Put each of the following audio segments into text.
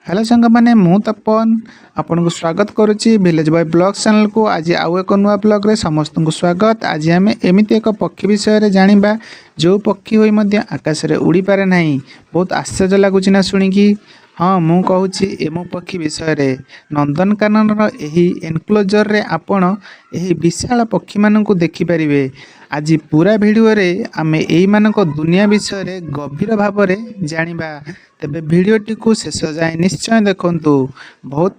Hello ସାଙ୍ଗମାନେ, ମୁଁ ତପନ ଆପଣଙ୍କୁ ସ୍ୱାଗତ କରୁଛି ଭିଲେଜ ବୟ ବ୍ଲଗ୍ ଚ୍ୟାନେଲକୁ। ଆଜି ଆଉ ଏକ ନୂଆ ବ୍ଲଗ୍ରେ ସମସ୍ତଙ୍କୁ ସ୍ୱାଗତ। ଆଜି ଆମେ ଏମିତି ଏକ ପକ୍ଷୀ ବିଷୟରେ ଜାଣିବା, ଯେଉଁ ପକ୍ଷୀ ହୋଇ ମଧ୍ୟ ଆକାଶରେ ଉଡ଼ିପାରେ ନାହିଁ। ବହୁତ ଆଶ୍ଚର୍ଯ୍ୟ ଲାଗୁଛି ନା ଶୁଣିକି? ହଁ, ମୁଁ କହୁଛି ଏମୁ ପକ୍ଷୀ ବିଷୟରେ। ନନ୍ଦନକାନନର ଏହି ଏନକ୍ଲୋଜରରେ ଆପଣ ଏହି ବିଶାଳ ପକ୍ଷୀମାନଙ୍କୁ ଦେଖିପାରିବେ। ଆଜି ପୁରା ଭିଡ଼ିଓରେ ଆମେ ଏଇମାନଙ୍କ ଦୁନିଆ ବିଷୟରେ ଗଭୀର ଭାବରେ ଜାଣିବା। ତେବେ ଭିଡ଼ିଓଟିକୁ ଶେଷ ଯାଏଁ ନିଶ୍ଚୟ ଦେଖନ୍ତୁ, ବହୁତ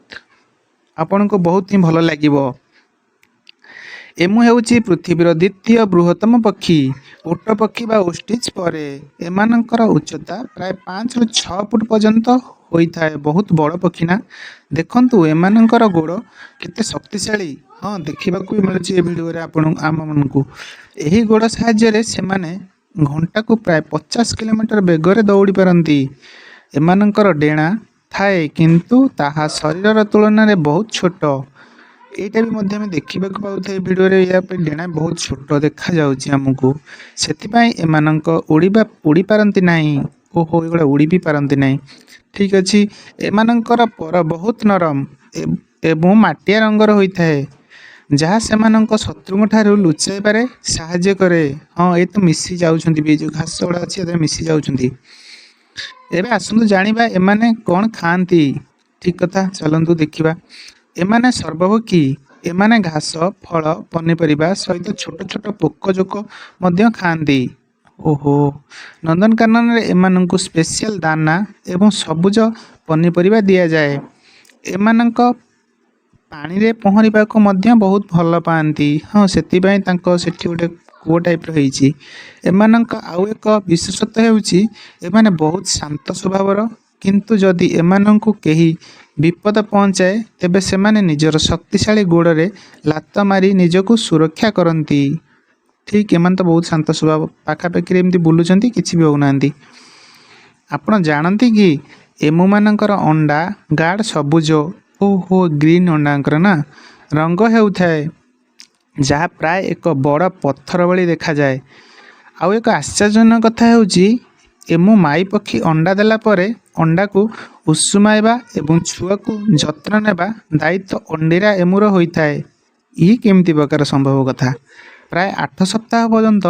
ଆପଣଙ୍କୁ ବହୁତ ହିଁ ଭଲ ଲାଗିବ। ଏମୁ ହେଉଛି ପୃଥିବୀର ଦ୍ୱିତୀୟ ବୃହତ୍ତମ ପକ୍ଷୀ, ଓଟ ପକ୍ଷୀ ବା ଓଷ୍ଟ୍ରିଚ୍ ପରେ। ଏମାନଙ୍କର ଉଚ୍ଚତା ପ୍ରାୟ 5ରୁ 6 ଫୁଟ ପର୍ଯ୍ୟନ୍ତ ହୋଇଥାଏ। ବହୁତ ବଡ଼ ପକ୍ଷୀ ନା? ଦେଖନ୍ତୁ, ଏମାନଙ୍କର ଗୋଡ଼ କେତେ ଶକ୍ତିଶାଳୀ। ହଁ, ଦେଖିବାକୁ ବି ମିଳୁଛି ଏ ଭିଡ଼ିଓରେ ଆପଣ ଆମମାନଙ୍କୁ। ଏହି ଗୋଡ଼ ସାହାଯ୍ୟରେ ସେମାନେ ଘଣ୍ଟାକୁ ପ୍ରାୟ 50 କିଲୋମିଟର ବେଗରେ ଦୌଡ଼ି ପାରନ୍ତି। ଏମାନଙ୍କର ଡେଣା ଥାଏ, କିନ୍ତୁ ତାହା ଶରୀରର ତୁଳନାରେ ବହୁତ ଛୋଟ। ଏଇଟା ବି ମଧ୍ୟ ଆମେ ଦେଖିବାକୁ ପାଉଥାଏ ଭିଡ଼ିଓରେ। ୟା ପାଇଁ ଡେଣା ବହୁତ ଛୋଟ ଦେଖାଯାଉଛି ଆମକୁ। ସେଥିପାଇଁ ଏମାନଙ୍କ ଉଡ଼ି ପାରନ୍ତି ନାହିଁ। ଓହୋ, ଏଗୁଡ଼ା ଉଡ଼ି ବି ପାରନ୍ତି ନାହିଁ। ଠିକ୍ ଅଛି। ଏମାନଙ୍କର ପର ବହୁତ ନରମ ଏବଂ ମାଟିଆ ରଙ୍ଗର ହୋଇଥାଏ, ଯାହା ସେମାନଙ୍କ ଶତ୍ରୁଙ୍କ ଠାରୁ ଲୁଚାଇବାରେ ସାହାଯ୍ୟ କରେ। ହଁ, ଏ ତ ମିଶି ଯାଉଛନ୍ତି ବି, ଯେଉଁ ଘାସ ଗୁଡ଼ା ଅଛି ଏଥିରେ ମିଶି ଯାଉଛନ୍ତି। ଏବେ ଆସନ୍ତୁ ଜାଣିବା ଏମାନେ କ'ଣ ଖାଆନ୍ତି। ଠିକ୍ କଥା, ଚାଲନ୍ତୁ ଦେଖିବା। ଏମାନେ ସର୍ବଭକ୍ଷୀ। ଏମାନେ ଘାସ, ଫଳ, ପନିପରିବା ସହିତ ଛୋଟ ଛୋଟ ପୋକ ଜୋକ ମଧ୍ୟ ଖାଆନ୍ତି। ଓହୋ, ନନ୍ଦନକାନନରେ ଏମାନଙ୍କୁ ସ୍ପେଶିଆଲ ଦାନା ଏବଂ ସବୁଜ ପନିପରିବା ଦିଆଯାଏ। ଏମାନଙ୍କ ପାଣିରେ ପହଁରିବାକୁ ମଧ୍ୟ ବହୁତ ଭଲ ପାଆନ୍ତି। ହଁ, ସେଥିପାଇଁ ତାଙ୍କ ସେଠି ଗୋଟେ କୂଅ ଟାଇପ୍ର ହେଇଛି। ଏମାନଙ୍କ ଆଉ ଏକ ବିଶେଷତ୍ୱ ହେଉଛି, ଏମାନେ ବହୁତ ଶାନ୍ତ ସ୍ୱଭାବର, କିନ୍ତୁ ଯଦି ଏମାନଙ୍କୁ କେହି ବିପଦ ପହଞ୍ଚାଏ, ତେବେ ସେମାନେ ନିଜର ଶକ୍ତିଶାଳୀ ଗୋଡ଼ରେ ଲାତ ମାରି ନିଜକୁ ସୁରକ୍ଷା କରନ୍ତି। ଠିକ୍, ଏମାନେ ତ ବହୁତ ଶାନ୍ତ ସ୍ୱଭାବ। ପାଖାପାଖିରେ ଏମିତି ବୁଲୁଛନ୍ତି, କିଛି ବି ହେଉନାହାନ୍ତି। ଆପଣ ଜାଣନ୍ତି କି ଏମୁମାନଙ୍କର ଅଣ୍ଡା ଗାଢ଼ ସବୁଜ, ଓହୋ, ଗ୍ରୀନ୍ ଅଣ୍ଡାଙ୍କର ନା ରଙ୍ଗ ହେଉଥାଏ, ଯାହା ପ୍ରାୟ ଏକ ବଡ଼ ପଥର ଭଳି ଦେଖାଯାଏ। ଆଉ ଏକ ଆଶ୍ଚର୍ଯ୍ୟଜନକ କଥା ହେଉଛି, ଏମୁ ମାଇ ପକ୍ଷୀ ଅଣ୍ଡା ଦେଲା ପରେ ଅଣ୍ଡାକୁ ଉଷୁମାଇବା ଏବଂ ଛୁଆକୁ ଯତ୍ନ ନେବା ଦାୟିତ୍ୱ ଅଣ୍ଡିରା ଏମୁର ହୋଇଥାଏ। ଇଏ କେମିତି ପ୍ରକାର ସମ୍ଭବ କଥା? ପ୍ରାୟ 8 ସପ୍ତାହ ପର୍ଯ୍ୟନ୍ତ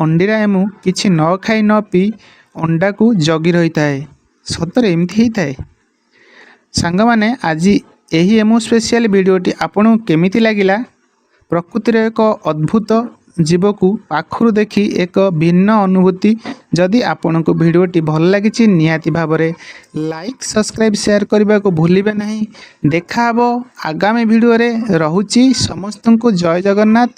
ଅଣ୍ଡିରା ଏମୁ କିଛି ନ ଖାଇ ନ ପିଇ ଅଣ୍ଡାକୁ ଜଗି ରହିଥାଏ। ସତରେ ଏମିତି ହେଇଥାଏ? ସାଙ୍ଗମାନେ, ଆଜି ଏହି ଏମୁ ସ୍ପେଶିଆଲ ଭିଡ଼ିଓଟି ଆପଣଙ୍କୁ କେମିତି ଲାଗିଲା? ପ୍ରକୃତିର ଏକ ଅଦ୍ଭୁତ ଜୀବକୁ ପାଖରୁ ଦେଖି ଏକ ଭିନ୍ନ ଅନୁଭୂତି। ଯଦି ଆପଣଙ୍କୁ ଭିଡ଼ିଓଟି ଭଲ ଲାଗିଛି, ନିହାତି ଭାବରେ ଲାଇକ୍, ସବସ୍କ୍ରାଇବ୍, ସେୟାର କରିବାକୁ ଭୁଲିବେ ନାହିଁ। ଦେଖା ହେବ ଆଗାମୀ ଭିଡ଼ିଓରେ। ରହୁଛି ସମସ୍ତଙ୍କୁ, ଜୟ ଜଗନ୍ନାଥ।